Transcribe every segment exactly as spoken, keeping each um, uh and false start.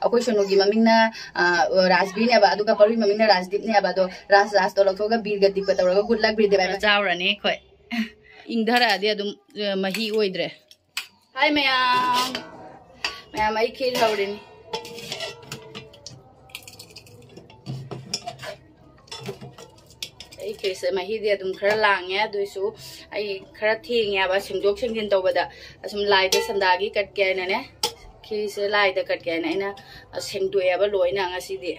ꯑꯩꯈꯣꯏ ꯁꯣꯅꯨꯒꯤ ꯃꯃꯤꯡꯅ ꯔꯥꯖꯕꯤꯔꯅꯦꯕ, ꯑꯗꯨꯒ ꯄꯔꯨꯒꯤ ꯃꯃꯤꯡꯅ ꯔꯥꯖꯗꯤꯞꯅꯦꯕ꯫ ꯑꯗꯣ ꯔꯥꯖ ꯔꯥꯖꯇꯣ ꯂꯧꯊꯣꯛꯑꯒ ꯕꯤꯔꯒ ꯗꯤꯞꯀ ꯇꯧꯔꯒ ꯒꯨꯗ ꯂꯛ ꯕꯤꯔ ꯗꯤꯞ ꯍꯥꯏꯅ ꯆꯥꯎꯔꯅꯤ ꯑꯩꯈꯣꯏ꯫ ꯏꯪꯊꯔꯛꯑꯗꯤ ꯑꯗꯨꯝ ꯃꯍꯤ ꯑꯣꯏꯗ꯭ꯔꯦ꯫ ꯍꯥꯏ ꯃꯌꯥꯝ, ꯃꯌꯥꯝ ꯑꯩ ꯈꯤꯔ ꯍꯧꯔꯤꯅꯤ꯫ ꯑꯩ ꯈꯤꯔꯁꯦ ꯃꯍꯤꯗꯤ ꯑꯗꯨꯝ ꯈꯔ ꯂꯥꯡꯉꯦ, ꯑꯗꯨꯏꯁꯨ ꯑꯩ ꯈꯔ ꯊꯦꯡꯉꯦꯕ ꯁꯦꯡꯗꯣꯛ ꯁꯦꯡꯖꯤꯟ ꯇꯧꯕꯗ꯫ ꯑꯁꯨꯝ ꯂꯥꯏꯗ ꯁꯟꯗꯥꯒꯤ ꯀꯠꯀꯦ ꯍꯥꯏꯅꯅꯦ, ꯈꯤꯔꯁꯦ ꯂꯥꯏꯗ ꯀꯠꯀꯦ ꯍꯥꯏꯅ ꯑꯩꯅ ꯁꯦꯡꯗꯣꯛꯑꯦꯕ ꯂꯣꯏꯅ ꯉꯁꯤꯗꯤ꯫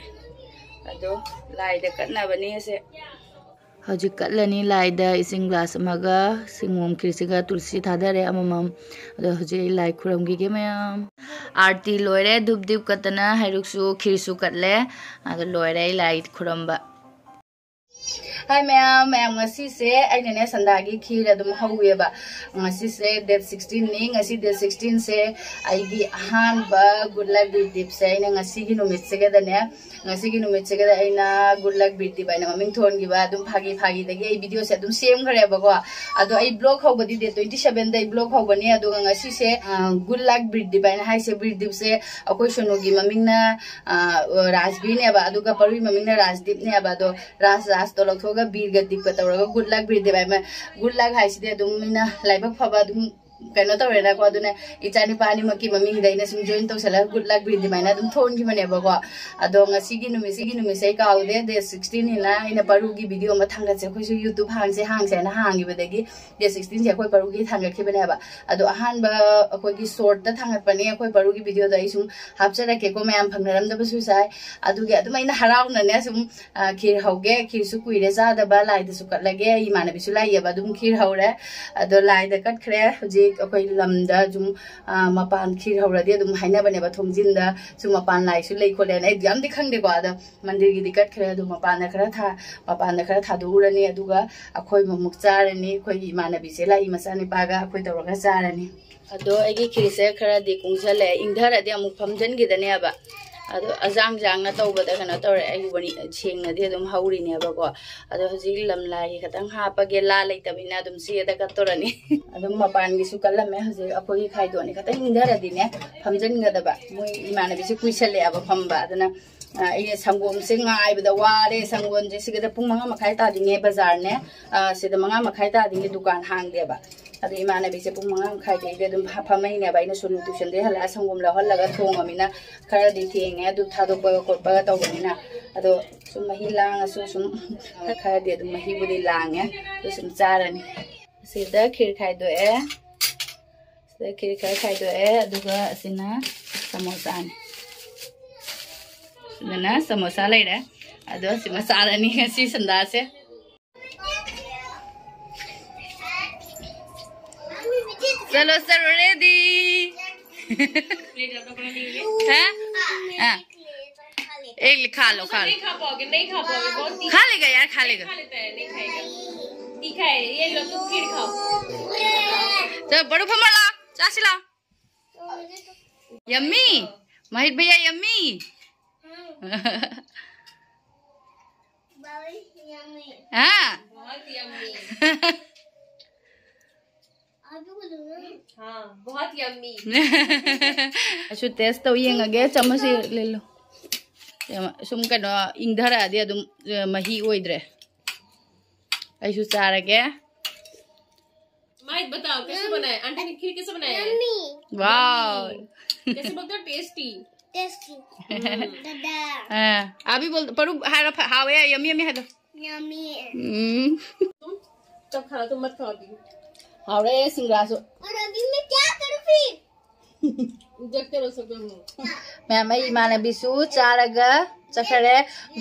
ꯑꯗꯣ ꯂꯥꯏꯗ ꯀꯠꯅꯕꯅꯦ ꯑꯁꯦ꯫ ꯍꯧꯖꯤꯛ ꯀꯠꯂꯅꯤ ꯂꯥꯏꯗ ꯏꯁꯤꯡ ꯒ꯭ꯂꯥꯁ ꯑꯃꯒ ꯁꯪꯒꯣꯝ ꯈꯤꯔꯁꯤꯒ ꯇꯨꯜꯁꯤ ꯊꯥꯗꯔꯦ ꯑꯃꯃꯝ꯫ ꯑꯗꯣ ꯍꯧꯖꯤꯛ ꯑꯩ ꯂꯥꯏ ꯈꯨꯔꯝꯈꯤꯒꯦ ꯃꯌꯥꯝ꯫ ꯑꯥꯔꯇꯤ ꯂꯣꯏꯔꯦ, ꯙꯨꯞ ꯗꯤꯞ ꯀꯠꯇꯅ ꯍꯩꯔꯨꯛꯁꯨ ꯈꯤꯔꯁꯨ ꯀꯠꯂꯦ꯫ ꯑꯗꯣ ꯂꯣꯏꯔꯦ ꯑꯩ ꯂꯥꯏ ꯈꯨꯔꯝꯕ꯫ ꯍꯥꯏ ꯃꯌꯥꯝ, ꯃꯌꯥꯝ ꯉꯁꯤꯁꯦ ꯑꯩꯅꯅꯦ ꯁꯟꯗꯥꯒꯤ ꯈꯤꯔ ꯑꯗꯨꯝ ꯍꯧꯋꯦꯕ꯫ ꯉꯁꯤꯁꯦ ꯗꯦꯠ ꯁꯤꯛꯁꯇꯤꯟꯅꯤ꯫ ꯉꯁꯤ ꯗꯦꯠ ꯁꯤꯛꯁꯇꯤꯟꯁꯦ ꯑꯩꯒꯤ ꯑꯍꯥꯟꯕ ꯒꯨꯗ ꯂꯛ ꯕꯤꯔ ꯗꯤꯞꯁꯦ ꯑꯩꯅ ꯉꯁꯤꯒꯤ ꯅꯨꯃꯤꯠꯁꯤꯒꯗꯅꯦ, ꯉꯁꯤꯒꯤ ꯅꯨꯃꯤꯠꯁꯤꯒꯗ ꯑꯩꯅ ꯒꯨꯗ ꯂꯛ ꯕꯤꯔ ꯗꯤꯞ ꯍꯥꯏꯅ ꯃꯃꯤꯡ ꯊꯣꯟꯈꯤꯕ꯫ ꯑꯗꯨꯝ ꯐꯥꯒꯤ ꯐꯥꯒꯤꯗꯒꯤ ꯑꯩ ꯚꯤꯗꯤꯑꯣꯁꯦ ꯑꯗꯨꯝ ꯁꯦꯝꯈ꯭ꯔꯦꯕꯀꯣ꯫ ꯑꯗꯣ ꯑꯩ ꯕ꯭ꯂꯣꯛ ꯍꯧꯕꯗꯤ ꯗꯦꯠ ꯇ꯭ꯋꯦꯟꯇꯤ ꯁꯚꯦꯟꯗ ꯑꯩ ꯕ꯭ꯂꯣꯛ ꯍꯧꯕꯅꯦ꯫ ꯑꯗꯨꯒ ꯉꯁꯤꯁꯦ ꯒꯨꯗ ꯂꯛ ꯕꯤꯔ ꯗꯤꯞ ꯍꯥꯏꯅ ꯍꯥꯏꯁꯦ, ꯕꯤꯔ ꯗꯤꯞꯁꯦ ꯑꯩꯈꯣꯏ ꯁꯣꯅꯨꯒꯤ ꯃꯃꯤꯡꯅ ꯔꯥꯖꯕꯤꯔꯅꯦꯕ, ꯑꯗꯨꯒ ꯄꯔꯨꯏ ꯃꯃꯤꯡꯅ ꯔꯥꯖꯗꯤꯞꯅꯦꯕ꯫ ꯑꯗꯣ ꯔꯥꯖ ꯔꯥꯖꯇꯣ ꯂꯧꯊꯣꯛꯑꯒ ꯕꯤꯔꯒ ꯗꯤꯞꯀ ꯇꯧꯔꯒ ꯒꯨꯗ ꯂꯛ ꯕꯤꯔ ꯗꯤꯞ ꯍꯥꯏꯕ꯫ ꯒꯨꯗ ꯂꯛ ꯍꯥꯏꯁꯤꯗꯤ ꯑꯗꯨꯝ ꯃꯤꯅ ꯂꯥꯏꯕꯛ ꯐꯕ ꯑꯗꯨꯝ ꯀꯩꯅꯣ ꯇꯧꯔꯦꯅꯀꯣ꯫ ꯑꯗꯨꯅ ꯏꯆꯥ ꯅꯨꯄꯥ ꯑꯅꯤꯃꯛꯀꯤ ꯃꯃꯤꯡꯗ ꯑꯩꯅ ꯁꯨꯝ ꯖꯣꯏꯟ ꯇꯧꯁꯜꯂꯒ ꯒꯨꯗ ꯂꯛ ꯕꯤꯔ ꯗꯤꯞ ꯍꯥꯏꯅ ꯑꯗꯨꯝ ꯊꯣꯟꯈꯤꯕꯅꯦꯕꯀꯣ꯫ ꯑꯗꯣ ꯉꯁꯤꯒꯤ ꯅꯨꯃꯤꯠ, ꯁꯤꯒꯤ ꯅꯨꯃꯤꯠꯁꯦ ꯑꯩ ꯀꯥꯎꯗꯦ, ꯗꯦꯠ ꯁꯤꯛꯁꯇꯤꯟꯅꯤꯅ ꯑꯩꯅ ꯄꯔꯨꯒꯤ ꯚꯤꯗꯤꯑꯣ ꯑꯃ ꯊꯥꯡꯒꯠꯁꯦ, ꯑꯩꯈꯣꯏꯁꯨ ꯌꯨꯇ꯭ꯌꯨꯕ ꯍꯥꯡꯁꯦ ꯍꯥꯡꯁꯦ ꯍꯥꯏꯅ ꯍꯥꯡꯈꯤꯕꯗꯒꯤ ꯗꯦꯠ ꯁꯤꯛꯁꯇꯤꯟꯁꯦ ꯑꯩꯈꯣꯏ ꯄꯔꯨꯒꯤ ꯊꯥꯡꯒꯠꯈꯤꯕꯅꯦꯕ꯫ ꯑꯗꯣ ꯑꯍꯥꯟꯕ ꯑꯩꯈꯣꯏꯒꯤ ꯁꯣꯔꯠꯇ ꯊꯥꯡꯒꯠꯄꯅꯦ ꯑꯩꯈꯣꯏ ꯄꯔꯨꯒꯤ ꯚꯤꯗꯤꯑꯣꯗꯣ꯫ ꯑꯩ ꯁꯨꯝ ꯍꯥꯞꯆꯔꯛꯀꯦꯀꯣ, ꯃꯌꯥꯝ ꯐꯪꯅꯔꯝꯗꯕꯁꯨ ꯁꯥꯏ꯫ ꯑꯗꯨꯒꯤ ꯑꯗꯨꯝ ꯑꯩꯅ ꯍꯔꯥꯎꯅꯅꯦ ꯁꯨꯝ ꯈꯤꯔ ꯍꯧꯒꯦ, ꯈꯤꯔꯁꯨ ꯀꯨꯏꯔꯦ ꯆꯥꯗꯕ, ꯂꯥꯏꯗꯁꯨ ꯀꯠꯂꯒꯦ꯫ ꯑꯩ ꯏꯃꯥꯟꯅꯕꯤꯁꯨ ꯂꯥꯛꯏꯌꯦꯕ, ꯑꯗꯨꯝ ꯈꯤꯔ ꯍꯧꯔꯦ꯫ ꯑꯗꯣ ꯂꯥꯏꯗ ꯀꯠꯈ꯭ꯔꯦ꯫ ꯍꯧꯖꯤꯛ ꯑꯩꯈꯣꯏ ꯂꯝꯗ ꯁꯨꯝ ꯃꯄꯥꯟ ꯈꯤꯔ ꯍꯧꯔꯗꯤ ꯑꯗꯨꯝ ꯍꯥꯏꯅꯕꯅꯦꯕ, ꯊꯣꯡꯖꯤꯟꯗ ꯁꯨꯝ ꯃꯄꯥꯟ ꯂꯥꯏꯁꯨ ꯂꯩ ꯈꯣꯠꯂꯦꯅ꯫ ꯑꯩꯗꯤ ꯌꯥꯝꯗꯤ ꯈꯪꯗꯦꯀꯣ꯫ ꯑꯗꯣ ꯃꯟꯗꯤꯔꯒꯤꯗꯤ ꯀꯠꯈ꯭ꯔꯦ꯫ ꯑꯗꯣ ꯃꯄꯥꯟꯗ ꯈꯔ ꯊꯥ ꯃꯄꯥꯟꯗ ꯈꯔ ꯊꯥꯗꯣꯛꯎꯔꯅꯤ, ꯑꯗꯨꯒ ꯑꯩꯈꯣꯏ ꯑꯃꯨꯛ ꯆꯥꯔꯅꯤ꯫ ꯑꯩꯈꯣꯏꯒꯤ ꯏꯃꯥꯟꯅꯕꯤꯁꯦ ꯂꯥꯛꯏ, ꯃꯆꯥꯅꯤꯄꯥꯒ ꯑꯩꯈꯣꯏ ꯇꯧꯔꯒ ꯆꯥꯔꯅꯤ꯫ ꯑꯗꯣ ꯑꯩꯒꯤ ꯈꯤꯔꯁꯦ ꯈꯔꯗꯤ ꯀꯨꯡꯁꯜꯂꯛꯑꯦ, ꯏꯪꯊꯔꯗꯤ ꯑꯃꯨꯛ ꯐꯝꯖꯟꯈꯤꯗꯅꯦꯕ꯫ ꯑꯗꯣ ꯑꯖꯥꯡ ꯖꯥꯡꯅ ꯇꯧꯕꯗ ꯀꯩꯅꯣ ꯇꯧꯔꯦ, ꯑꯩꯒꯤ ꯋꯥꯔꯤ ꯁꯦꯡꯅꯗꯤ ꯑꯗꯨꯝ ꯍꯧꯔꯤꯅꯦꯕꯀꯣ꯫ ꯑꯗꯣ ꯍꯧꯖꯤꯛ ꯂꯝꯂꯥꯏꯒꯤ ꯈꯇꯪ ꯍꯥꯞꯄꯒꯦ, ꯂꯥ ꯂꯩꯇꯕꯅꯤꯅ ꯑꯗꯨꯝ ꯆꯦꯗ ꯀꯠꯇꯣꯔꯅꯤ꯫ ꯑꯗꯨꯝ ꯃꯄꯥꯟꯒꯤꯁꯨ ꯀꯜꯂꯝꯃꯦ꯫ ꯍꯧꯖꯤꯛ ꯑꯩꯈꯣꯏꯒꯤ ꯈꯥꯏꯗꯣꯛꯑꯅꯤ, ꯈꯇꯪ ꯏꯪꯊꯔꯗꯤꯅꯦ ꯐꯝꯖꯤꯟꯒꯗꯕ꯫ ꯃꯣꯏ ꯏꯃꯥꯟꯅꯕꯤꯁꯦ ꯀꯨꯏꯁꯜꯂꯛꯑꯦꯕ ꯐꯝꯕ, ꯑꯗꯨꯅ ꯑ, ꯑꯩꯅ ꯁꯪꯒꯣꯝꯁꯦ ꯉꯥꯏꯕꯗ ꯋꯥꯔꯦ꯫ ꯁꯪꯒꯣꯝꯁꯦ ꯁꯤꯒꯗ ꯄꯨꯡ ꯃꯉꯥ ꯃꯈꯥꯏ ꯇꯥꯗ꯭ꯔꯤꯉꯩ ꯕꯖꯥꯔꯅꯦ, ꯑ, ꯁꯤꯗ ꯃꯉꯥ ꯃꯈꯥꯏ ꯇꯥꯗ꯭ꯔꯤꯉꯩ ꯗꯨꯀꯥꯟ ꯍꯥꯡꯗꯦꯕ꯫ ꯑꯗꯣ ꯏꯃꯥꯟꯅꯕꯤꯁꯦ ꯄꯨꯡ ꯃꯉꯥ ꯃꯈꯥꯏꯗꯒꯤ ꯑꯗꯨꯝ ꯐ-, ꯐꯝꯃꯛꯏꯅꯦꯕ꯫ ꯑꯩꯅ ꯁꯣꯅꯨ ꯇ꯭ꯌꯨꯁꯟꯗꯒꯤ ꯍꯜꯂꯛꯑ ꯁꯪꯒꯣꯝ ꯂꯧꯍꯜꯂꯒ ꯊꯣꯡꯉꯃꯤꯅ ꯈꯔꯗꯤ ꯊꯦꯡꯉꯦ꯫ ꯑꯗꯨ ꯊꯥꯗꯣꯛꯄꯒ ꯈꯣꯠꯄꯒ ꯇꯧꯕꯅꯤꯅ꯫ ꯑꯗꯣ ꯁꯨꯝ ꯃꯍꯤ ꯂꯥꯡꯉꯁꯨ ꯁꯨꯝ ꯈꯔꯗꯤ ꯑꯗꯨꯝ ꯃꯍꯤꯕꯨꯗꯤ ꯂꯥꯡꯉꯦ꯫ ꯑꯗꯨ ꯁꯨꯝ ꯆꯥꯔꯅꯤ꯫ ꯁꯤꯗ ꯈꯤꯔ ꯈꯥꯏꯗꯣꯛꯑꯦ꯫ ꯁꯤꯗ ꯈꯤꯔ ꯈꯔ ꯈꯥꯏꯗꯣꯛꯑꯦ, ꯑꯗꯨꯒ ꯑꯁꯤꯅ ꯁꯃꯣꯁꯥꯅꯤ꯫ ꯁꯤꯗꯅ ꯁꯃꯣꯁꯥ ꯂꯩꯔꯦ꯫ ꯑꯗꯣ ꯁꯤꯃ ꯆꯥꯔꯅꯤ ꯉꯁꯤ ꯁꯟꯗꯥꯁꯦ꯫ ꯆꯠꯂꯣ, ꯆꯠꯂꯣ, ready꯫ ꯍꯥ? ꯑꯥ꯫ एक खा लो, खा लो। नहीं खा पाओगे, नहीं खा पाओगे, बहुत तीखा खा लेगा यार, खा लेगा। खा लेता है, नहीं खाएगा। तीखा है, ये लो, तुम खीर खाओ। चलो, बड़ू फमला, चाची ला। यम्मी, महित भैया, यम्मी। हाँ। बहुत यम्मी। हाँ, बहुत यम्मी। ꯑꯩꯁꯨ taste ꯇꯧ ꯌꯦꯡꯉꯒꯦ, ꯆꯥꯃꯁꯁꯤ ꯂꯤꯜꯂꯨ꯫ ꯁꯨꯝ ꯀꯩꯅꯣ ꯏꯪꯊꯔꯛꯑꯗꯤ ꯑꯗꯨꯝ, ꯑ, ꯃꯍꯤ ꯑꯣꯏꯗ꯭ꯔꯦ꯫ ꯑꯩꯁꯨ ꯆꯥꯔꯒꯦ꯫ माहित बताओ, कैसे बनाया? आंटी ने खीर कैसे बनाया है? Wow। कैसे बोलते हो? Tasty। Tasty। दादा। ꯑ, ꯑꯥꯕꯤ ꯕꯣꯜ, ꯄꯔꯨ ꯍꯥꯏꯔꯣ, ꯐ-, ꯍꯥꯎꯋꯦ, yummy, yummy ꯍꯥꯏꯗꯣ꯫ Yummy। ꯎꯝ꯫ तुम तब खाना, तुम मत खाओ अभी। ꯍꯥꯎꯔꯦ ꯁꯤꯡꯒ꯭ꯔꯥꯁꯨ꯫ और अभी मैं क्या करूँ फिर? देखते रहो सब लोग। ꯃꯌꯥꯝ, ꯑꯩ ꯏꯃꯥꯟꯅꯕꯤꯁꯨ ꯆꯥꯔꯒ ꯆꯠꯈꯔꯦ꯫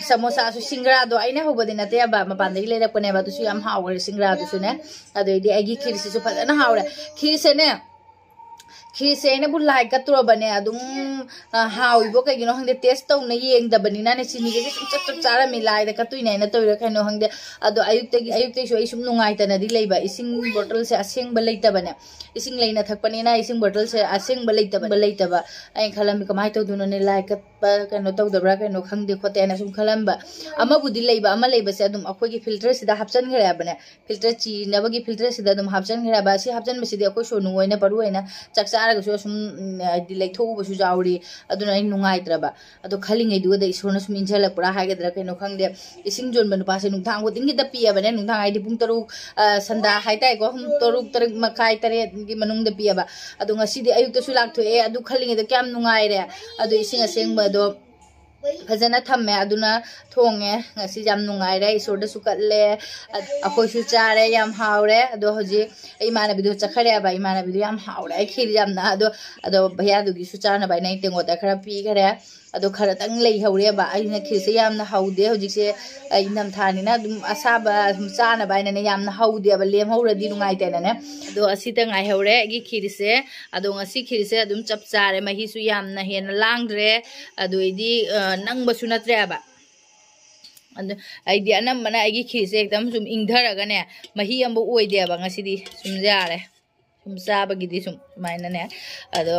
ꯁꯃꯣꯁꯥꯁꯨ, ꯁꯤꯡꯒ꯭ꯔꯥꯗꯣ ꯑꯩꯅ ꯍꯧꯕꯗꯤ ꯅꯠꯇꯦꯕ, ꯃꯄꯥꯟꯗꯒꯤ ꯂꯩꯔꯛꯄꯅꯦꯕ꯫ ꯑꯗꯨꯁꯨ ꯌꯥꯝ ꯍꯥꯎꯈ꯭ꯔꯦ ꯁꯤꯡꯒ꯭ꯔꯥꯗꯨꯁꯨꯅꯦ꯫ ꯑꯗꯩꯗꯤ ꯑꯩꯒꯤ ꯈꯤꯔꯁꯤꯁꯨ ꯐꯖꯅ ꯍꯥꯎꯔꯦ꯫ ꯈꯤꯔꯁꯦꯅꯦ, ꯈꯤꯔꯁꯦ ꯑꯩꯅꯕꯨ ꯂꯥꯏ ꯀꯠꯇ꯭ꯔꯕꯅꯦ, ꯑꯗꯨꯝ ꯍꯥꯎꯏꯕꯣ꯫ ꯀꯩꯒꯤꯅꯣ ꯈꯪꯗꯦ, ꯇꯦꯁ ꯇꯧꯅ ꯌꯦꯡꯗꯕꯅꯤꯅꯅꯦ꯫ ꯆꯤꯅꯤꯒꯁꯦ ꯁꯨꯝ ꯆꯞ ꯆꯞ ꯆꯥꯔꯝꯃꯤ꯫ ꯂꯥꯏꯗ ꯀꯠꯇꯣꯏꯅꯦ ꯍꯥꯏꯅ ꯇꯧꯔꯤꯔꯥ ꯀꯩꯅꯣ ꯈꯪꯗꯦ꯫ ꯑꯗꯣ ꯑꯌꯨꯛꯇꯒꯤ ꯑꯌꯨꯛꯇꯒꯤꯁꯨ ꯑꯩ ꯁꯨꯝ ꯅꯨꯡꯉꯥꯏꯇꯅꯗꯤ ꯂꯩꯕ꯫ ꯏꯁꯤꯡ ꯕꯣꯇꯜꯁꯦ ꯑꯁꯦꯡꯕ ꯂꯩꯇꯕꯅꯦ꯫ ꯏꯁꯤꯡ ꯂꯩꯅ ꯊꯛꯄꯅꯤꯅ ꯏꯁꯤꯡ ꯕꯣꯇꯜꯁꯦ ꯑꯁꯦꯡꯕ ꯂꯩꯇꯕ ꯂꯩꯇꯕ꯫ ꯑꯩꯅ ꯈꯜꯂꯝꯃꯤ, ꯀꯃꯥꯏꯅ ꯇꯧꯗꯣꯏꯅꯣꯅꯦ, ꯂꯥꯏ ꯀꯠꯄ ꯀꯩꯅꯣ ꯇꯧꯗꯕ꯭ꯔꯥ ꯀꯩꯅꯣ ꯈꯪꯗꯦ ꯈꯣꯠꯇꯦ ꯍꯥꯏꯅ ꯁꯨꯝ ꯈꯜꯂꯝꯕ꯫ ꯑꯃꯕꯨꯗꯤ ꯂꯩꯕ, ꯑꯃ ꯂꯩꯕꯁꯦ ꯑꯗꯨꯝ ꯑꯩꯈꯣꯏꯒꯤ ꯐꯤꯜꯇꯔꯁꯤꯗ ꯍꯥꯞꯆꯤꯟꯈ꯭ꯔꯦꯕꯅꯦ꯫ ꯐꯤꯜꯇꯔ ꯆꯤꯅꯕꯒꯤ ꯐꯤꯜꯇꯔꯁꯤꯗ ꯑꯗꯨꯝ ꯍꯥꯞꯆꯤꯟꯈ꯭ꯔꯦꯕ꯫ ꯑꯁꯤ ꯍꯥꯞꯆꯤꯟꯕꯁꯤꯗꯤ ꯑꯩꯈꯣꯏ ꯁꯣꯅꯨ ꯑꯣꯏꯅ ꯃꯔꯨ ꯑꯣꯏꯅ ꯆꯥꯛ ꯆꯥꯔꯒꯁꯨ ꯑꯁꯨꯝ ꯍꯥꯏꯗꯤ ꯂꯩꯊꯣꯛꯎꯕꯁꯨ ꯌꯥꯎꯔꯤ꯫ ꯑꯗꯨꯅ ꯑꯩ ꯅꯨꯡꯉꯥꯏꯇ꯭ꯔꯕ꯫ ꯑꯗꯣ ꯈꯜꯂꯤꯉꯩꯗꯨꯒꯗ ꯏꯁꯣꯔꯅ ꯁꯨꯝ ꯏꯟꯁꯤꯜꯂꯛꯄ꯭ꯔꯥ ꯍꯥꯏꯒꯗ꯭ꯔꯥ ꯀꯩꯅꯣ ꯈꯪꯗꯦ꯫ ꯏꯁꯤꯡ ꯌꯣꯟꯕ ꯅꯨꯄꯥꯁꯦ ꯅꯨꯡꯗꯥꯡ ꯈꯨꯗꯤꯡꯒꯤꯗ ꯄꯤꯑꯕꯅꯦ꯫ ꯅꯨꯡꯗꯥꯡ ꯍꯥꯏꯗꯤ ꯄꯨꯡ ꯇꯔꯨꯛ, ꯁꯟꯗꯥ ꯍꯥꯏꯇꯥꯔꯦꯀꯣ, ꯄꯨꯡ ꯇꯔꯨꯛ, ꯇꯔꯨꯛ ꯃꯈꯥꯏ, ꯇꯔꯦꯠꯀꯤ ꯃꯅꯨꯡꯗ ꯄꯤꯑꯕ꯫ ꯑꯗꯣ ꯉꯁꯤꯗꯤ ꯑꯌꯨꯛꯇꯁꯨ ꯂꯥꯛꯊꯣꯛꯑꯦ꯫ ꯑꯗꯨ ꯈꯜꯂꯤꯉꯩꯗ ꯀꯌꯥꯝ ꯅꯨꯡꯉꯥꯏꯔꯦ꯫ ꯑꯗꯣ ꯏꯁꯤꯡ ꯑꯁꯦꯡꯕꯗꯣ ꯐꯖꯅ ꯊꯝꯃꯦ꯫ ꯑꯗꯨꯅ ꯊꯣꯡꯉꯦ꯫ ꯉꯁꯤ ꯌꯥꯝ ꯅꯨꯡꯉꯥꯏꯔꯦ, ꯏꯁꯣꯔꯗꯁꯨ ꯀꯠꯂꯦ꯫ ꯑꯩꯈꯣꯏꯁꯨ ꯆꯥꯔꯦ, ꯌꯥꯝ ꯍꯥꯎꯔꯦ꯫ ꯑꯗꯣ ꯍꯧꯖꯤꯛ ꯑꯩ ꯏꯃꯥꯟꯅꯕꯤꯗꯣ ꯆꯠꯈ꯭ꯔꯦꯕ꯫ ꯏꯃꯥꯟꯅꯕꯤꯗꯣ ꯌꯥꯝ ꯍꯥꯎꯔꯦ ꯑꯩ ꯈꯤꯔ ꯌꯥꯝꯅ꯫ ꯑꯗꯣ ꯑꯗꯣ ꯚꯩꯌꯥꯗꯨꯒꯤꯁꯨ ꯆꯥꯅꯕ ꯍꯥꯏꯅ ꯑꯩ ꯇꯦꯡꯀꯣꯠꯇ ꯈꯔ ꯄꯤꯈꯔꯦ꯫ ꯑꯗꯣ ꯈꯔꯇꯪ ꯂꯩꯍꯧꯔꯦꯕ꯫ ꯑꯩꯅ ꯈꯤꯔꯁꯦ ꯌꯥꯝꯅ ꯍꯧꯗꯦ ꯍꯧꯖꯤꯛꯁꯦ꯫ ꯏꯪꯊꯝꯊꯥꯅꯤꯅ ꯑꯗꯨꯝ ꯑꯁꯥꯕ ꯁꯨꯝ ꯆꯥꯅꯕ ꯍꯥꯏꯅꯅꯦ ꯌꯥꯝꯅ ꯍꯧꯗꯦꯕ꯫ ꯂꯦꯝꯍꯧꯔꯗꯤ ꯅꯨꯡꯉꯥꯏꯇꯦꯅꯅꯦ꯫ ꯑꯗꯣ ꯑꯁꯤꯇ ꯉꯥꯏꯍꯧꯔꯦ ꯑꯩꯒꯤ ꯈꯤꯔꯁꯦ꯫ ꯑꯗꯣ ꯉꯁꯤ ꯈꯤꯔꯁꯦ ꯑꯗꯨꯝ ꯆꯞ ꯆꯥꯔꯦ꯫ ꯃꯍꯤꯁꯨ ꯌꯥꯝꯅ ꯍꯦꯟꯅ ꯂꯥꯡꯗ꯭ꯔꯦ꯫ ꯑꯗꯨ ꯑꯩꯗꯤ ꯅꯪꯕꯁꯨ ꯅꯠꯇ꯭ꯔꯦꯕ꯫ ꯑꯗꯨ ꯑꯩꯗꯤ ꯑꯅꯝꯕꯅ ꯑꯩꯒꯤ ꯈꯤꯔꯁꯦ ꯍꯦꯛꯇ ꯁꯨꯝ ꯏꯪꯊꯔꯒꯅꯦ, ꯃꯍꯤ ꯑꯃꯐꯥꯎ ꯑꯣꯏꯗꯦꯕ꯫ ꯉꯁꯤꯗꯤ ꯁꯨꯝ ꯌꯥꯔꯦ꯫ ꯁꯨꯝ ꯆꯥꯕꯒꯤꯗꯤ ꯁꯨꯝ ꯁꯨꯃꯥꯏꯅꯅꯦ꯫ ꯑꯗꯣ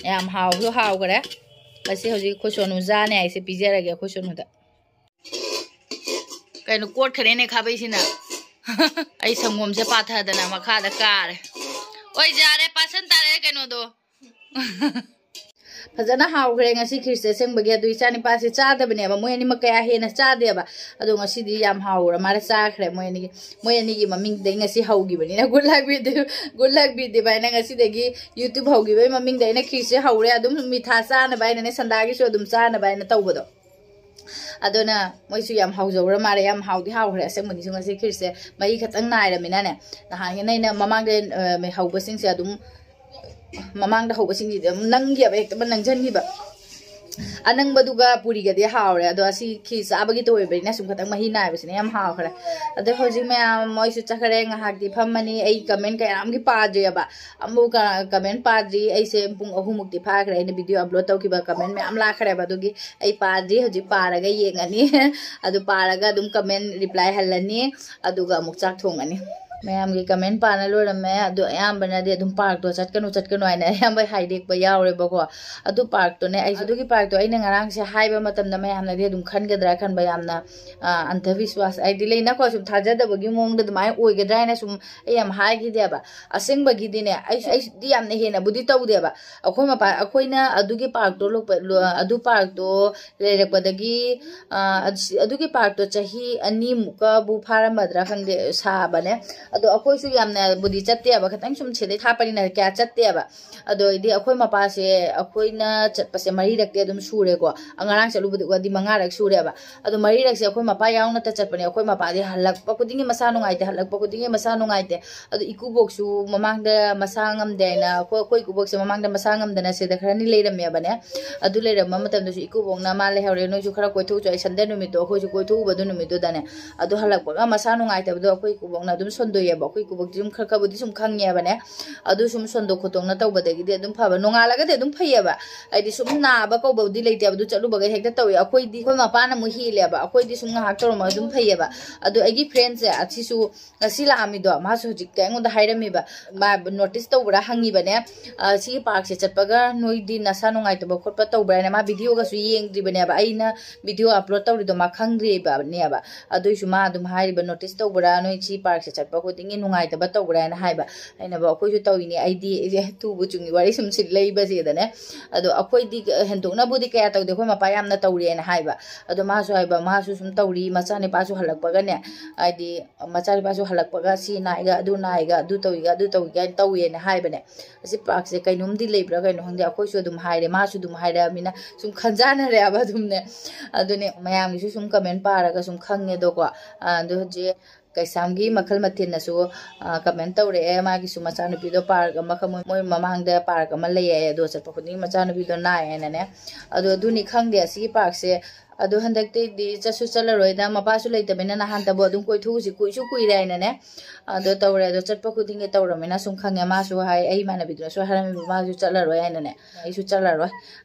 ꯌꯥꯝ ꯍꯥꯎꯁꯨ ꯍꯥꯎꯈ꯭ꯔꯦ꯫ ꯑꯁꯤ ꯍꯧꯖꯤꯛ ꯑꯩꯈꯣꯏ ꯁꯣꯅꯨ ꯆꯥꯅꯤ ꯍꯥꯏꯁꯦ ꯄꯤꯖꯔꯒꯦ ꯑꯩꯈꯣꯏ ꯁꯣꯅꯨꯗ꯫ ꯀꯩꯅꯣ ꯀꯣꯠꯈ꯭ꯔꯦꯅꯦ ꯈꯥꯕꯩꯁꯤꯅ꯫ ꯑꯩ ꯁꯪꯒꯣꯝꯁꯦ ꯄꯥꯊꯗꯅ ꯃꯈꯥꯗ ꯀꯥꯔꯦ꯫ ꯑꯣꯏ ꯌꯥꯔꯦ, ꯄꯥꯁꯟ ꯇꯥꯔꯦ ꯀꯩꯅꯣꯗꯣ꯫ ꯐꯖꯅ ꯍꯥꯎꯈ꯭ꯔꯦ ꯉꯁꯤ ꯈꯤꯔꯁꯦ ꯑꯁꯦꯡꯕꯒꯤ꯫ ꯑꯗꯨ ꯏꯆꯥ ꯅꯨꯄꯥꯁꯦ ꯆꯥꯗꯕꯅꯦꯕ, ꯃꯣꯏ ꯑꯅꯤꯃꯛ ꯀꯌꯥ ꯍꯦꯟꯅ ꯆꯥꯗꯦꯕ꯫ ꯑꯗꯣ ꯉꯁꯤꯗꯤ ꯌꯥꯝ ꯍꯥꯎꯔ ꯃꯥꯅ ꯆꯥꯈ꯭ꯔꯦ꯫ ꯃꯣꯏ ꯑꯅꯤꯒꯤ ꯃꯣꯏ ꯑꯅꯤꯒꯤ ꯃꯃꯤꯡꯗꯩ ꯉꯁꯤ ꯍꯧꯈꯤꯕꯅꯤꯅ good luck video, good luck video ꯍꯥꯏꯅ ꯉꯁꯤꯗꯒꯤ YouTube ꯍꯧꯈꯤꯕꯒꯤ ꯃꯃꯤꯡꯗ ꯑꯩꯅ ꯈꯤꯔꯁꯦ ꯍꯧꯔꯦ꯫ ꯑꯗꯨꯝ ꯃꯤꯊꯥ ꯆꯥꯅꯕ ꯍꯥꯏꯅꯅꯦ, ꯁꯟꯗꯥꯒꯤꯁꯨ ꯑꯗꯨꯝ ꯆꯥꯅꯕ ꯍꯥꯏꯅ ꯇꯧꯕꯗꯣ꯫ ꯑꯗꯨꯅ ꯃꯣꯏꯁꯨ ꯌꯥꯝ ꯍꯥꯎꯖꯧꯔ ꯃꯥꯜꯂꯦ꯫ ꯌꯥꯝ ꯍꯥꯎꯗꯤ ꯍꯥꯎꯈ꯭ꯔꯦ ꯑꯁꯦꯡꯕꯒꯤꯁꯨ꯫ ꯉꯁꯤ ꯈꯤꯔꯁꯦ ꯃꯍꯤ ꯈꯛꯇꯪ ꯅꯥꯏꯔꯃꯤꯅꯅꯦ꯫ ꯅꯍꯥꯟꯒꯤꯅ ꯑꯩꯅ ꯃꯃꯥꯡꯗ ꯑ, ꯍꯧꯕꯁꯤꯡꯁꯦ ꯑꯗꯨꯝ, ꯃꯃꯥꯡꯗ ꯍꯧꯕꯁꯤꯡꯁꯤꯗꯤ ꯑꯗꯨꯝ ꯅꯪꯈꯤꯕ, ꯍꯦꯛꯇ ꯅꯪꯁꯤꯟꯈꯤꯕ꯫ ꯑꯅꯪꯕꯗꯨꯒ ꯄꯨꯔꯤꯒꯗꯤ ꯍꯥꯎꯔꯦ, ꯑꯗꯣ ꯑꯁꯤ ꯈꯤ ꯆꯥꯕꯒꯤ ꯇꯣꯏꯕꯅꯤꯅ ꯁꯨꯝ ꯈꯇꯪ ꯃꯍꯤ ꯅꯥꯏꯕꯁꯤꯅ ꯌꯥꯝ ꯍꯥꯎꯈ꯭ꯔꯦ꯫ ꯑꯗꯣ ꯍꯧꯖꯤꯛ ꯃꯌꯥꯝ ꯃꯣꯏꯁꯨ ꯆꯠꯈ꯭ꯔꯦ, ꯉꯥꯏꯍꯥꯛꯇꯤ ꯐꯝꯃꯅꯤ꯫ ꯑꯩ ꯀꯃꯦꯟ ꯀꯌꯥꯝꯒꯤ ꯄꯥꯗ꯭ꯔꯤꯑꯕ, ꯑꯃꯨꯛ ꯀꯃꯦꯟ ꯄꯥꯗ꯭ꯔꯤ꯫ ꯑꯩꯁꯦ ꯄꯨꯡ ꯑꯍꯨꯝꯃꯨꯛꯇꯤ ꯐꯥꯈ꯭ꯔꯦ ꯑꯩꯅ ꯚꯤꯗꯤꯑꯣ ꯑꯞꯂꯣꯗ ꯇꯧꯈꯤꯕ, ꯀꯃꯦꯟ ꯃꯌꯥꯝ ꯂꯥꯛꯈ꯭ꯔꯦꯕ, ꯑꯗꯨꯒꯤ ꯑꯩ ꯄꯥꯗ꯭ꯔꯤ꯫ ꯍꯧꯖꯤꯛ ꯄꯥꯔꯒ ꯌꯦꯡꯉꯅꯤ꯫ ꯑꯗꯨ ꯄꯥꯔꯒ ꯑꯗꯨꯝ ꯀꯃꯦꯟ ꯔꯤꯄ꯭ꯂꯥꯏ ꯍꯜꯂꯅꯤ, ꯑꯗꯨꯒ ꯑꯃꯨꯛ ꯆꯥꯛ ꯊꯣꯡꯉꯅꯤ꯫ ꯃꯌꯥꯝꯒꯤ ꯀꯃꯦꯟ ꯄꯥꯅ ꯂꯣꯏꯔꯝꯃꯦ꯫ ꯑꯗꯣ ꯑꯌꯥꯝꯕꯅꯗꯤ ꯑꯗꯨꯝ ꯄꯥꯔꯛꯇꯣ ꯆꯠꯀꯅꯨ ꯆꯠꯀꯅꯨ ꯍꯥꯏꯅ ꯑꯌꯥꯝꯕ ꯍꯥꯏꯔꯦꯛꯄ ꯌꯥꯎꯔꯦꯕꯀꯣ꯫ ꯑꯗꯨ ꯄꯥꯔꯛꯇꯨꯅꯦ ꯑꯩꯁꯨ, ꯑꯗꯨꯒꯤ ꯄꯥꯔꯛꯇꯣ ꯑꯩꯅ ꯉꯔꯥꯡꯁꯦ ꯍꯥꯏꯕ ꯃꯇꯝꯗ ꯃꯌꯥꯝꯅꯗꯤ ꯑꯗꯨꯝ ꯈꯟꯒꯗ꯭ꯔꯥ ꯈꯟꯕ, ꯌꯥꯝꯅ ꯑ, ꯑꯟꯙꯕꯤꯁ꯭ꯋꯥꯁ ꯍꯥꯏꯗꯤ ꯂꯩꯅꯀꯣ, ꯁꯨꯝ ꯊꯥꯖꯗꯕꯒꯤ ꯃꯑꯣꯡꯗ ꯑꯗꯨꯃꯥꯏꯅ ꯑꯣꯏꯒꯗ꯭ꯔꯥ ꯍꯥꯏꯅ ꯁꯨꯝ ꯑꯩ ꯌꯥꯝ ꯍꯥꯏꯈꯤꯗꯦꯕ꯫ ꯑꯁꯦꯡꯕꯒꯤꯗꯤꯅꯦ, ꯑꯩꯁꯨ ꯑꯩꯗꯤ ꯌꯥꯝꯅ ꯍꯦꯟꯅꯕꯨꯗꯤ ꯇꯧꯗꯦꯕ꯫ ꯑꯩꯈꯣꯏ ꯃꯄꯥ ꯑꯩꯈꯣꯏꯅ ꯑꯗꯨꯒꯤ ꯄꯥꯔꯛꯇꯣ ꯂꯣꯛꯄ-, ꯂꯣ-, ꯑꯗꯨ ꯄꯥꯔꯛꯇꯣ ꯂꯩꯔꯛꯄꯗꯒꯤ, ꯑ, ꯑꯗꯨ-, ꯑꯗꯨꯒꯤ ꯄꯥꯔꯛꯇꯣ ꯆꯍꯤ ꯑꯅꯤꯃꯨꯛꯀꯕꯨ ꯐꯥꯔꯝꯃꯗ꯭ꯔꯥ ꯈꯪꯗꯦ, ꯁꯥꯕꯅꯦ꯫ ꯑꯗꯣ ꯑꯩꯈꯣꯏꯁꯨ ꯌꯥꯝꯅꯕꯨꯗꯤ ꯆꯠꯇꯦꯕ, ꯈꯤꯇꯪ ꯁꯨꯝ ꯁꯤꯗꯩ ꯊꯥꯞꯄꯅꯤꯅ ꯀꯌꯥ ꯆꯠꯇꯦꯕ꯫ ꯑꯗꯣ ꯑꯩꯗꯤ ꯑꯩꯈꯣꯏ ꯃꯄꯥꯁꯦ ꯑꯩꯈꯣꯏꯅ ꯆꯠꯄꯁꯦ ꯃꯔꯤꯔꯛꯇꯤ ꯑꯗꯨꯝ ꯁꯨꯔꯦꯀꯣ꯫ ꯉꯔꯥꯡ ꯆꯠꯂꯨꯕꯗꯨꯒꯗꯤ ꯃꯉꯥꯔꯛ ꯁꯨꯔꯦꯕ꯫ ꯑꯗꯣ ꯃꯔꯤꯔꯛꯁꯦ ꯑꯩꯈꯣꯏ ꯃꯄꯥ ꯌꯥꯎꯅꯇ ꯆꯠꯄꯅꯦ꯫ ꯑꯩꯈꯣꯏ ꯃꯄꯥꯗꯤ ꯍꯜꯂꯛꯄ ꯈꯨꯗꯤꯡꯒꯤ ꯃꯁꯥ ꯅꯨꯡꯉꯥꯏꯇꯦ, ꯍꯜꯂꯛꯄ ꯈꯨꯗꯤꯡꯒꯤ ꯃꯁꯥ ꯅꯨꯡꯉꯥꯏꯇꯦ꯫ ꯑꯗꯣ ꯏꯀꯨꯕꯣꯛꯁꯨ ꯃꯃꯥꯡꯗ ꯃꯁꯥ ꯉꯝꯗꯦ ꯍꯥꯏꯅ, ꯑꯩꯈꯣꯏ, ꯑꯩꯈꯣꯏ ꯏꯀꯨꯕꯣꯛꯁꯦ ꯃꯃꯥꯡꯗ ꯃꯁꯥ ꯉꯝꯗꯅ ꯁꯤꯗ ꯈꯔꯅꯤ ꯂꯩꯔꯝꯃꯦꯕꯅꯦ꯫ ꯑꯗꯨ ꯂꯩꯔꯝꯕ ꯃꯇꯝꯗꯁꯨ ꯏꯀꯨꯕꯣꯛꯅ "ꯃꯥ ꯂꯩꯍꯧꯔꯦ, ꯅꯣꯏꯁꯨ ꯈꯔ ꯀꯣꯏꯊꯣꯛꯎꯆꯣ", ꯑꯩ ꯁꯟꯗꯦ ꯅꯨꯃꯤꯠꯇꯣ ꯑꯩꯈꯣꯏꯁꯨ ꯀꯣꯏꯊꯣꯛꯎꯕꯗꯨ ꯅꯨꯃꯤꯠꯇꯨꯗꯅꯦ꯫ ꯑꯗꯨ ꯍꯜꯂꯛꯄꯒ ꯃꯁꯥ ꯅꯨꯡꯉꯥꯏꯇꯕꯗꯣ ꯑꯩꯈꯣꯏ ꯏꯀꯨꯕꯣꯛꯅ ꯑꯗꯨꯝ ꯁꯣꯟꯗꯣꯛꯑꯦꯕ꯫ ꯑꯩꯈꯣꯏ ꯏꯀꯨꯕꯣꯛꯇꯤ ꯁꯨꯝ ꯈꯔ ꯈꯔꯕꯨꯗꯤ ꯁꯨꯝ ꯈꯪꯉꯦꯕꯅꯦ꯫ ꯑꯗꯨ ꯁꯨꯝ ꯁꯣꯟꯗꯣꯛ ꯈꯣꯠꯇꯣꯛꯅ ꯇꯧꯕꯗꯒꯤꯗꯤ ꯑꯗꯨꯝ ꯐꯕ, ꯅꯣꯡꯉꯥꯜꯂꯒꯗꯤ ꯑꯗꯨꯝ ꯐꯩꯌꯦꯕ꯫ ꯍꯥꯏꯗꯤ ꯁꯨꯝ ꯅꯥꯕ ꯀꯧꯕꯗꯤ ꯂꯩꯇꯦꯕ, ꯑꯗꯨ ꯆꯠꯂꯨꯕꯒ ꯍꯦꯛꯇ ꯇꯧꯋꯦ꯫ ꯑꯩꯈꯣꯏꯗꯤ, ꯑꯩꯈꯣꯏ ꯃꯄꯥꯅ ꯑꯃꯨꯛ ꯍꯦꯜꯂꯦꯕ, ꯑꯩꯈꯣꯏꯗꯤ ꯁꯨꯝ ꯉꯥꯏꯍꯥꯛ ꯇꯧꯔꯝꯃꯒ ꯑꯗꯨꯝ ꯐꯩꯌꯦꯕ꯫ ꯑꯗꯣ ꯑꯩꯒꯤ ꯐ꯭ꯔꯦꯟꯁꯦ ꯑꯁꯤꯁꯨ ꯉꯁꯤ ꯂꯥꯛꯑꯝꯃꯤꯗꯣ, ꯃꯥꯁꯨ ꯍꯧꯖꯤꯛꯇ ꯑꯩꯉꯣꯟꯗ ꯍꯥꯏꯔꯝꯃꯤꯕ, ꯃꯥ ꯅꯣꯇꯤꯁ ꯇꯧꯕ꯭ꯔꯥ ꯍꯪꯉꯤꯕꯅꯦ꯫ "ꯑ, ꯁꯤꯒꯤ ꯄꯥꯔꯛꯁꯦ ꯆꯠꯄꯒ ꯅꯣꯏꯗꯤ ꯅꯁꯥ ꯅꯨꯡꯉꯥꯏꯇꯕ ꯈꯣꯠꯄ ꯇꯧꯕ꯭ꯔꯥ?" ꯍꯥꯏꯅ꯫ ꯃꯥ ꯚꯤꯗꯤꯑꯣꯒꯁꯨ ꯌꯦꯡꯗ꯭ꯔꯤꯕꯅꯦꯕ, ꯑꯩꯅ ꯚꯤꯗꯤꯑꯣ ꯑꯞꯂꯣꯗ ꯇꯧꯔꯤꯗꯣ ꯃꯥ ꯈꯪꯗ꯭ꯔꯤꯕꯅꯦꯕ꯫ ꯑꯗꯨꯏꯁꯨ ꯃꯥ ꯑꯗꯨꯝ ꯍꯥꯏꯔꯤꯕ, "ꯅꯣꯇꯤꯁ ꯇꯧꯕ꯭ꯔꯥ, ꯅꯣꯏ ꯁꯤ ꯄꯥꯔꯛꯁꯦ ꯆꯠꯄ ꯈꯨꯗꯤꯡꯒꯤ ꯅꯨꯡꯉꯥꯏꯇꯕ ꯇꯧꯕ꯭ꯔꯥ?" ꯍꯥꯏꯅ ꯍꯥꯏꯕ꯫ ꯑꯩꯅꯕꯨ, "ꯑꯩꯈꯣꯏꯁꯨ ꯇꯧꯏꯅꯦ, ꯑꯩꯗꯤ ꯇꯨꯕꯨ ꯆꯨꯡꯉꯤ ꯋꯥꯔꯤ ꯁꯨꯝ ꯁꯤ ꯂꯩꯕꯁꯤꯗꯅꯦ꯫ ꯑꯗꯣ ꯑꯩꯈꯣꯏꯗꯤ ꯍꯦꯟꯗꯣꯛꯅꯕꯨꯗꯤ ꯀꯌꯥ ꯇꯧꯗꯦ, ꯑꯩꯈꯣꯏ ꯃꯄꯥ ꯌꯥꯝꯅ ꯇꯧꯔꯦꯅ" ꯍꯥꯏꯕ꯫ ꯑꯗꯣ ꯃꯥꯁꯨ ꯍꯥꯏꯕ, ꯃꯥꯁꯨ ꯁꯨꯝ ꯇꯧꯔꯤ, ꯃꯆꯥꯅꯤꯄꯥꯁꯨ ꯍꯜꯂꯛꯄꯒꯅꯦ, ꯍꯥꯏꯗꯤ ꯃꯆꯥꯅꯤꯄꯥꯁꯨ ꯍꯜꯂꯛꯄꯒ "ꯁꯤ ꯅꯥꯏꯒ, ꯑꯗꯨ ꯅꯥꯏꯒ, ꯑꯗꯨ ꯇꯧꯏꯒ, ꯑꯗꯨ ꯇꯧꯏꯒ" ꯇꯧꯏꯅ ꯍꯥꯏꯕꯅꯦ꯫ ꯑꯁꯤ ꯄꯥꯔꯛꯁꯦ ꯀꯩꯅꯣꯝꯗꯤ ꯂꯩꯕ꯭ꯔꯥ ꯀꯩꯅꯣ ꯈꯪꯗꯦ, ꯑꯩꯈꯣꯏꯁꯨ ꯑꯗꯨꯝ ꯍꯥꯏꯔꯦ, ꯃꯥꯁꯨ ꯑꯗꯨꯝ ꯍꯥꯏꯔꯛꯑꯃꯤꯅ ꯁꯨꯝ ꯈꯟꯖꯥꯟꯅꯔꯦꯕ ꯑꯗꯨꯝꯅꯦ꯫ ꯑꯗꯨꯅꯦ, ꯃꯌꯥꯝꯒꯤꯁꯨ ꯁꯨꯝ ꯀꯃꯦꯟ ꯄꯥꯔꯒ ꯁꯨꯝ ꯈꯪꯉꯦꯗꯣꯀꯣ꯫ ꯑ, ꯑꯗꯣ ꯍꯧꯖꯤꯛ ꯀꯩꯁꯥꯝꯒꯤ ꯃꯈꯜ ꯃꯊꯦꯜꯅꯁꯨ ꯀꯃꯦꯟ ꯇꯧꯔꯛꯑꯦ꯫ ꯃꯥꯒꯤꯁꯨ ꯃꯆꯥꯅꯨꯄꯤꯗꯣ ꯄꯥꯔꯛ ꯑꯃꯈꯛ, ꯃꯣꯏ ꯃꯣꯏ ꯃꯃꯥꯡꯗ ꯄꯥꯔꯛ ꯑꯃ ꯂꯩ ꯍꯥꯏ, ꯑꯗꯣ ꯆꯠꯄ ꯈꯨꯗꯤꯡꯒꯤ ꯃꯆꯥꯅꯨꯄꯤꯗꯣ ꯅꯥꯏ ꯍꯥꯏꯅꯅꯦ꯫ ꯑꯗꯣ ꯑꯗꯨꯅꯤ ꯈꯪꯗꯦ ꯑꯁꯤꯒꯤ ꯄꯥꯔꯛꯁꯦ꯫ ꯑꯗꯣ ꯍꯟꯗꯛꯇꯤꯗꯤ ꯆꯠꯁꯨ ꯆꯠꯂꯔꯣꯏꯗ, ꯃꯄꯥꯁꯨ ꯂꯩꯇꯕꯅꯤꯅ ꯅꯍꯥꯟꯇꯕꯨ ꯑꯗꯨꯝ ꯀꯣꯏꯊꯣꯛꯎꯁꯤ, ꯀꯨꯏꯁꯨ ꯀꯨꯏꯔꯦ ꯍꯥꯏꯅꯅꯦ꯫ ꯑꯗꯣ ꯇꯧꯔꯦ꯫ ꯑꯗꯣ ꯆꯠꯄ ꯈꯨꯗꯤꯡꯒꯤ ꯇꯧꯔꯕꯅꯤꯅ ꯁꯨꯝ ꯈꯪꯉꯦ꯫ ꯃꯥꯁꯨ ꯍꯥꯏ, ꯑꯩ ꯏꯃꯥꯟꯅꯕꯤꯗꯨꯅꯁꯨ ꯍꯥꯏꯔꯝꯃꯤꯕ ꯃꯥꯁꯨ ꯆꯠꯂꯔꯣꯏ ꯍꯥꯏꯅꯅꯦ꯫ ꯑꯩꯁꯨ ꯆꯠꯂꯔꯣꯏ꯫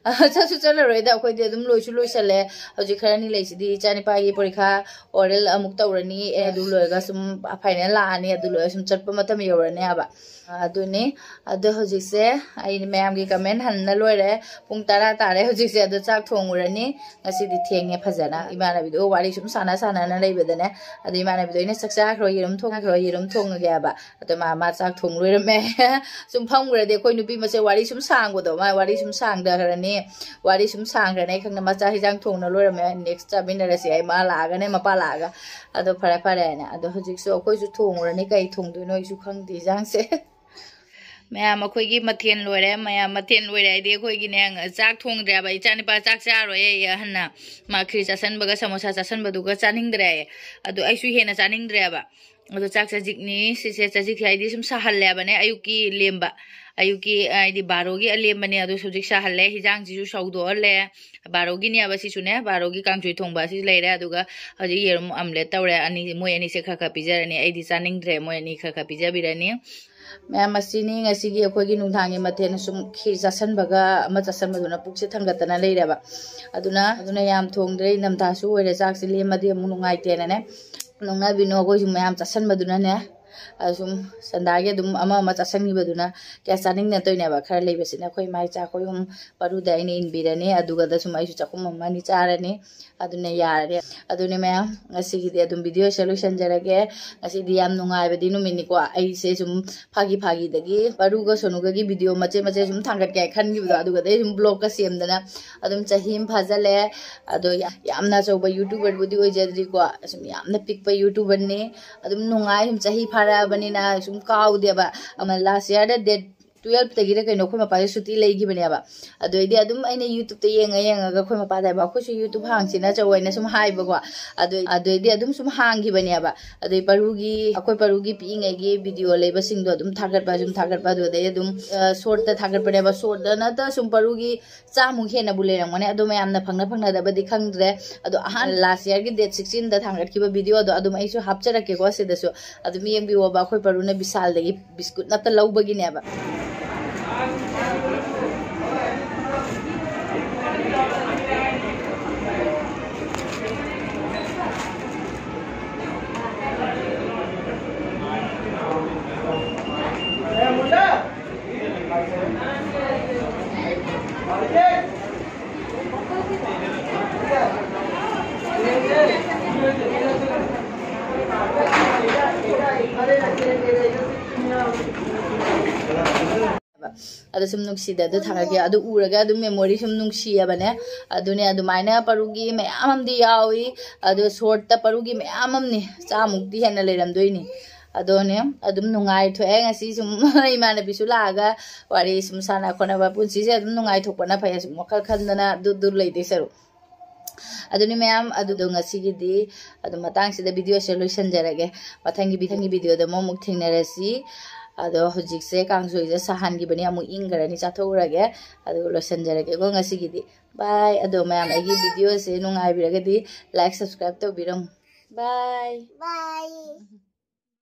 ꯆꯠꯁꯨ ꯆꯠꯂꯔꯣꯏꯗ, ꯑꯩꯈꯣꯏꯗꯤ ꯑꯗꯨꯝ ꯂꯣꯏꯁꯨ ꯂꯣꯏꯁꯜꯂꯦ꯫ ꯍꯧꯖꯤꯛ ꯈꯔꯅꯤ ꯂꯩꯁꯤꯗꯤ ꯏꯆꯥꯅꯤꯄꯥꯒꯤ ꯄꯔꯤꯈꯥ ꯑꯣꯔꯦꯜ ꯑꯃꯨꯛ ꯇꯧꯔꯅꯤ꯫ ꯑꯦ, ꯑꯗꯨ ꯂꯣꯏꯔꯒ ꯁꯨꯝ ꯐꯥꯏꯅꯦꯜ ꯂꯥꯛꯑꯅꯤ, ꯑꯗꯨ ꯂꯣꯏꯔꯒ ꯁꯨꯝ ꯆꯠꯄ ꯃꯇꯝ ꯌꯧꯔꯅꯤ ꯍꯥꯏꯕ꯫ ꯑꯗꯨꯅꯤ꯫ ꯑꯗꯣ ꯍꯧꯖꯤꯛꯁꯦ ꯑꯩ ꯃꯌꯥꯝꯒꯤ ꯀꯃꯦꯟ ꯍꯟꯅ ꯂꯣꯏꯔꯦ꯫ ꯄꯨꯡ ꯇꯔꯥ ꯇꯥꯔꯦ ꯍꯧꯖꯤꯛꯁꯦ꯫ ꯑꯗꯣ ꯆꯥꯛ ꯊꯣꯡꯉꯨꯔꯅꯤ꯫ ꯉꯁꯤꯗꯤ ꯊꯦꯡꯉꯦ ꯐꯖꯅ꯫ ꯏꯃꯥꯟꯅꯕꯤꯗꯣ ꯋꯥꯔꯤ ꯁꯨꯝ ꯁꯥꯟꯅ ꯁꯥꯟꯅꯅ ꯂꯩꯕꯗꯅꯦ, ꯑꯗꯣ ꯏꯃꯥꯟꯅꯕꯤꯗꯣ ꯑꯩꯅ ꯆꯥꯛ ꯆꯥꯈ꯭ꯔꯣ, ꯌꯦꯔꯨꯝ ꯊꯣꯡꯈ꯭ꯔꯣ, ꯌꯦꯔꯨꯝ ꯊꯣꯡꯉꯒꯦ ꯍꯥꯏꯕ꯫ ꯑꯗꯣ ꯃꯥ, ꯃꯥ ꯆꯥꯛ ꯊꯣꯡ ꯂꯣꯏꯔꯝꯃꯦ꯫ ꯁꯨꯝ ꯐꯝꯈ꯭ꯔꯗꯤ ꯑꯩꯈꯣꯏ ꯅꯨꯄꯤ ꯃꯁꯦ ꯋꯥꯔꯤ ꯁꯨꯝ ꯁꯥꯡꯕꯗꯣ, ꯃꯥ ꯋꯥꯔꯤ ꯁꯨꯝ ꯁꯥꯡꯊꯈ꯭ꯔꯅꯤ꯫ ꯋꯥꯔꯤ ꯁꯨꯝ ꯁꯥꯡꯈ꯭ꯔꯅꯤ ꯑꯩ ꯈꯪꯅ꯫ ꯃꯆꯥ ꯍꯤꯟꯖꯥꯡ ꯊꯣꯡꯅ ꯂꯣꯏꯔꯝꯃꯦ꯫ ꯅꯦꯛꯁ ꯆꯥꯃꯤꯟꯅꯔꯁꯤ ꯑꯩ, ꯃꯥ ꯂꯥꯛꯑꯒꯅꯦ, ꯃꯄꯥ ꯂꯥꯛꯑꯒ꯫ ꯑꯗꯣ ꯐꯔꯦ ꯐꯔꯦ ꯍꯥꯏꯅ꯫ ꯑꯗꯣ ꯍꯧꯖꯤꯛꯁꯨ ꯑꯩꯈꯣꯏꯁꯨ ꯊꯣꯡꯉꯨꯔꯅꯤ꯫ ꯀꯩ ꯊꯣꯡꯗꯣꯏꯅꯣ ꯑꯩꯁꯨ ꯈꯪꯗꯦ ꯍꯤꯟꯖꯥꯡꯁꯦ꯫ ꯃꯌꯥꯝ ꯑꯩꯈꯣꯏꯒꯤ ꯃꯊꯦꯜ ꯂꯣꯏꯔꯦ꯫ ꯃꯌꯥꯝ ꯃꯊꯦꯜ ꯂꯣꯏꯔꯦ ꯍꯥꯏꯗꯤ ꯑꯩꯈꯣꯏꯒꯤꯅꯦ, ꯆꯥꯛ ꯊꯣꯡꯗ꯭ꯔꯦꯕ꯫ ꯏꯆꯥꯅꯤꯄꯥ ꯆꯥꯛ ꯆꯥꯔꯣꯏꯌꯦ ꯑꯍꯟꯅ꯫ ꯃꯥ ꯈꯤꯔ ꯆꯥꯁꯟꯕꯒ ꯁꯃꯣꯁꯥ ꯆꯥꯁꯟꯕꯗꯨꯒ ꯆꯥꯅꯤꯡꯗ꯭ꯔꯦ꯫ ꯑꯗꯣ ꯑꯩꯁꯨ ꯍꯦꯟꯅ ꯆꯥꯅꯤꯡꯗ꯭ꯔꯦꯕ꯫ ꯑꯗꯣ ꯆꯥꯛ ꯆꯖꯤꯛꯅꯤ ꯁꯤꯁꯦ꯫ ꯆꯖꯤꯛ ꯍꯥꯏꯗꯤ ꯁꯨꯝ ꯁꯥꯍꯜꯂꯦꯕꯅꯦ, ꯑꯌꯨꯛꯀꯤ ꯂꯦꯝꯕ꯫ ꯑꯌꯨꯛꯀꯤ ꯍꯥꯏꯗꯤ ꯕꯥꯔꯣꯒꯤ ꯑꯂꯦꯝꯕꯅꯦ꯫ ꯑꯗꯣ ꯍꯧꯖꯤꯛ ꯁꯥꯍꯜꯂꯦ꯫ ꯍꯤꯟꯖꯥꯡꯁꯤꯁꯨ ꯁꯧꯗꯣꯛꯍꯜꯂꯦ꯫ ꯕꯥꯔꯣꯒꯤꯅꯦꯕ ꯁꯤꯁꯨꯅꯦ꯫ ꯕꯥꯔꯣꯒꯤ ꯀꯥꯡꯁꯣꯏ ꯊꯣꯡꯕ ꯑꯁꯤ ꯂꯩꯔꯦ꯫ ꯑꯗꯨꯒ ꯍꯧꯖꯤꯛ ꯌꯦꯔꯨꯝ ꯑꯝꯂꯦꯠ ꯇꯧꯔꯦ꯫ ꯑꯅꯤ, ꯃꯣꯏ ꯑꯅꯤꯁꯦ ꯈꯔ ꯈꯔ ꯄꯤꯖꯔꯅꯤ꯫ ꯑꯩꯗꯤ ꯆꯥꯅꯤꯡꯗ꯭ꯔꯦ꯫ ꯃꯣꯏ ꯑꯅꯤ ꯈꯔ ꯈꯔ ꯄꯤꯖꯕꯤꯔꯅꯤ꯫ ꯃꯌꯥꯝ, ꯑꯁꯤꯅꯤ ꯉꯁꯤꯒꯤ ꯑꯩꯈꯣꯏꯒꯤ ꯅꯨꯡꯗꯥꯡꯒꯤ ꯃꯊꯦꯜ꯫ ꯁꯨꯝ ꯈꯤꯔ ꯆꯥꯁꯟꯕꯒ ꯑꯃ ꯆꯥꯁꯟꯕꯗꯨꯅ ꯄꯨꯛꯁꯦ ꯊꯟꯒꯠꯇꯅ ꯂꯩꯔꯦꯕ꯫ ꯑꯗꯨꯅ, ꯑꯗꯨꯅ ꯌꯥꯝ ꯊꯣꯡꯗ꯭ꯔꯦ꯫ ꯏꯪꯊꯝꯊꯥꯁꯨ ꯑꯣꯏꯔꯦ, ꯆꯥꯛꯁꯦ ꯂꯦꯝꯃꯗꯤ ꯑꯃꯨꯛ ꯅꯨꯡꯉꯥꯏꯇꯦꯅꯅꯦ꯫ ꯅꯣꯡꯅꯕꯤꯅꯣ ꯑꯩꯈꯣꯏꯁꯨ ꯃꯌꯥꯝ ꯆꯥꯁꯟꯕꯗꯨꯅꯅꯦ꯫ ꯑ, ꯁꯨꯝ ꯁꯟꯗꯥꯒꯤ ꯑꯗꯨꯝ ꯑꯃ ꯑꯃ ꯆꯥꯁꯟꯈꯤꯕꯗꯨꯅ ꯀꯌꯥ ꯆꯥꯅꯤꯡꯅꯗꯣꯏꯅꯦꯕ꯫ ꯈꯔ ꯂꯩꯕꯁꯤꯅ ꯑꯩꯈꯣꯏ ꯏꯃꯥ ꯏꯆꯥ ꯑꯩꯈꯣꯏ ꯑꯍꯨꯝ ꯄꯔꯨꯗ ꯑꯩꯅ ꯏꯟꯕꯤꯔꯅꯤ꯫ ꯑꯗꯨꯒꯗ ꯁꯨꯝ ꯑꯩꯁꯨ ꯆꯥꯛꯈꯨꯝ ꯑꯃ ꯑꯅꯤ ꯆꯥꯔꯅꯤ꯫ ꯑꯗꯨꯅ ꯌꯥꯔꯅꯤ꯫ ꯑꯗꯨꯅꯤ ꯃꯌꯥꯝ, ꯉꯁꯤꯒꯤꯗꯤ ꯑꯗꯨꯝ ꯚꯤꯗꯤꯑꯣꯁꯦ ꯂꯣꯏꯁꯤꯟꯖꯔꯒꯦ꯫ ꯉꯁꯤꯗꯤ ꯌꯥꯝ ꯅꯨꯡꯉꯥꯏꯕꯗꯤ ꯅꯨꯃꯤꯠꯅꯤꯀꯣ꯫ ꯑꯩꯁꯦ ꯁꯨꯝ ꯐꯥꯒꯤ ꯐꯥꯒꯤꯗꯒꯤ ꯄꯔꯨꯒ ꯁꯣꯅꯨꯒꯒꯤ ꯚꯤꯗꯤꯑꯣ ꯃꯆꯦꯠ ꯃꯆꯦꯠ ꯁꯨꯝ ꯊꯥꯡꯒꯠꯀꯦ ꯍꯥꯏ ꯈꯟꯈꯤꯕꯗꯣ, ꯑꯗꯨꯒꯗꯤ ꯑꯩ ꯁꯨꯝ ꯕ꯭ꯂꯣꯒꯀ ꯁꯦꯝꯗꯅ ꯑꯗꯨꯝ ꯆꯍꯤ ꯑꯃ ꯐꯥꯖꯜꯂꯦ꯫ ꯑꯗꯣ ꯌꯥ-, ꯌꯥꯝꯅ ꯑꯆꯧꯕ ꯌꯨꯇꯨꯕꯔꯕꯨꯗꯤ ꯑꯣꯏꯖꯗ꯭ꯔꯤꯀꯣ, ꯁꯨꯝ ꯌꯥꯝꯅ ꯄꯤꯛꯄ ꯌꯨꯇꯨꯕꯔꯅꯤ꯫ ꯑꯗꯨꯝ ꯅꯨꯡꯉꯥꯏ, ꯁꯨꯝ ꯆꯍꯤ ꯐꯥꯔꯛꯑꯕꯅꯤꯅ ꯁꯨꯝ ꯀꯥꯎꯗꯦꯕ꯫ ꯑꯃ ꯂꯥꯁ ꯌꯥꯔꯗ ꯗꯦꯠ ꯇꯨꯋꯦꯜꯐꯇꯒꯤꯔ ꯀꯩꯅꯣ ꯑꯩꯈꯣꯏ ꯃꯄꯥꯁꯦ ꯁꯨꯇꯤ ꯂꯩꯈꯤꯕꯅꯦꯕ꯫ ꯑꯗꯨꯗꯩꯗꯤ ꯑꯗꯨꯝ ꯑꯩꯅ ꯌꯨꯇ꯭ꯌꯨꯕꯇ ꯌꯦꯡꯉ ꯌꯦꯡꯉꯒ ꯑꯩꯈꯣꯏ ꯃꯄꯥꯗ ꯍꯥꯏꯕ, "ꯑꯩꯈꯣꯏꯁꯨ ꯌꯨꯇ꯭ꯌꯨꯕ ꯍꯥꯡꯁꯤꯅ ꯆꯧ" ꯍꯥꯏꯅ ꯁꯨꯝ ꯍꯥꯏꯕꯀꯣ꯫ ꯑꯗꯨ ꯑꯗꯨꯗꯩꯗꯤ ꯑꯗꯨꯝ ꯁꯨꯝ ꯍꯥꯡꯈꯤꯕꯅꯦꯕ꯫ ꯑꯗꯩ ꯄꯔꯨꯒꯤ, ꯑꯩꯈꯣꯏ ꯄꯔꯨꯒꯤ ꯄꯤꯛꯏꯉꯩꯒꯤ ꯚꯤꯗꯤꯑꯣ ꯂꯩꯕꯁꯤꯡꯗꯣ ꯑꯗꯨꯝ ꯊꯥꯒꯠꯄ, ꯁꯨꯝ ꯊꯥꯒꯠꯄ꯫ ꯑꯗꯨꯗꯩ ꯑꯗꯨꯝ ꯁꯣꯔꯠꯇ ꯊꯥꯒꯠꯄꯅꯦꯕ꯫ ꯁꯣꯔꯠꯇ ꯅꯠꯇ ꯁꯨꯝ ꯄꯔꯨꯒꯤ ꯆꯥꯃꯨꯛ ꯍꯦꯟꯅꯕꯨ ꯂꯩꯔꯝꯒꯅꯤ꯫ ꯑꯗꯣ ꯃꯌꯥꯝꯅ ꯐꯪꯅ ꯐꯪꯅꯗꯕꯗꯤ ꯈꯪꯗ꯭ꯔꯦ꯫ ꯑꯗꯣ ꯑꯍꯥꯟ ꯂꯥꯁ ꯌꯔꯒꯤ ꯗꯦꯠ ꯁꯤꯛꯁꯇꯤꯟꯗ ꯊꯥꯡꯒꯠꯈꯤꯕ ꯚꯤꯗꯤꯑꯣꯗꯣ ꯑꯗꯨꯝ ꯑꯩꯁꯨ ꯍꯥꯞꯆꯔꯛꯀꯦꯀꯣ ꯁꯤꯗꯁꯨ꯫ ꯑꯗꯨꯝ ꯌꯦꯡꯕꯤꯌꯣꯕ꯫ ꯑꯩꯈꯣꯏ ꯄꯔꯨꯅ ꯕꯤꯁꯥꯜꯗꯒꯤ ꯕꯤꯁꯀꯨꯠ ꯅꯠꯇ ꯂꯧꯕꯒꯤꯅꯦꯕ꯫ ꯑꯗꯣ ꯁꯨꯝ ꯅꯨꯡꯁꯤꯗ ꯑꯗꯨ ꯊꯥꯡꯒꯠꯈꯤ꯫ ꯑꯗꯨ ꯎꯔꯒ ꯑꯗꯨꯝ ꯃꯦꯃꯣꯔꯤ ꯁꯨꯝ ꯅꯨꯡꯁꯤꯌꯦꯕꯅꯦ꯫ ꯑꯗꯨꯅꯦ, ꯑꯗꯨꯃꯥꯏꯅ ꯄꯔꯨꯒꯤ ꯃꯌꯥꯝ ꯑꯃꯗꯤ ꯌꯥꯎꯏ꯫ ꯑꯗꯣ ꯁꯣꯔꯠꯇ ꯄꯔꯨꯒꯤ ꯃꯌꯥꯝ ꯑꯃꯅꯤ꯫ ꯆꯥꯃꯨꯛꯇꯤ ꯍꯦꯟꯅ ꯂꯩꯔꯝꯗꯣꯏꯅꯤ꯫ ꯑꯗꯣꯅꯦ, ꯑꯗꯨꯝ ꯅꯨꯡꯉꯥꯏꯊꯣꯛꯑꯦ ꯉꯁꯤ ꯁꯨꯝ ꯏꯃꯥꯟꯅꯕꯤꯁꯨ ꯂꯥꯛꯑꯒ ꯋꯥꯔꯤ ꯁꯨꯝ ꯁꯥꯟꯅ ꯈꯣꯠꯅꯕ꯫ ꯄꯨꯟꯁꯤꯁꯦ ꯑꯗꯨꯝ ꯅꯨꯡꯉꯥꯏꯊꯣꯛꯄꯅ ꯐꯩ, ꯁꯨꯝ ꯋꯥꯈꯜ ꯈꯟꯗꯅ ꯑꯗꯨ ꯑꯗꯨ ꯂꯩꯗꯣꯏ ꯁꯔꯨꯛ꯫ ꯑꯗꯨꯅꯤ ꯃꯌꯥꯝ, ꯑꯗꯨꯗꯣ ꯉꯁꯤꯒꯤꯗꯤ ꯑꯗꯨꯝ ꯃꯇꯥꯡꯁꯤꯗ ꯚꯤꯗꯤꯑꯣꯁꯦ ꯂꯣꯏꯁꯤꯟꯖꯔꯒꯦ꯫ ꯃꯊꯪꯒꯤ, ꯃꯊꯪꯒꯤ ꯚꯤꯗꯤꯑꯣꯗ ꯑꯃꯨꯛ, ꯑꯃꯨꯛ ꯊꯦꯡꯅꯔꯁꯤ꯫ ꯑꯗꯣ ꯍꯧꯖꯤꯛꯁꯦ ꯀꯥꯡꯁꯣꯏꯁꯦ ꯁꯥꯍꯟꯈꯤꯕꯅꯤ, ꯑꯃꯨꯛ ꯏꯪꯈ꯭ꯔꯅꯤ, ꯆꯥꯊꯣꯛꯎꯔꯒꯦ꯫ ꯑꯗꯨꯒ ꯂꯣꯏꯁꯤꯟꯖꯔꯒꯦꯀꯣ ꯉꯁꯤꯒꯤꯗꯤ꯫ ꯕꯥꯏ꯫ ꯑꯗꯣ ꯃꯌꯥꯝ, ꯑꯩꯒꯤ ꯚꯤꯗꯤꯑꯣꯁꯦ ꯅꯨꯡꯉꯥꯏꯕꯤꯔꯒꯗꯤ ꯂꯥꯏꯛ, ꯁꯕꯁꯀ꯭ꯔꯥꯏꯕ ꯇꯧꯕꯤꯔꯝꯃꯨ꯫ ꯕꯥꯏ꯫ ꯕꯥꯏ꯫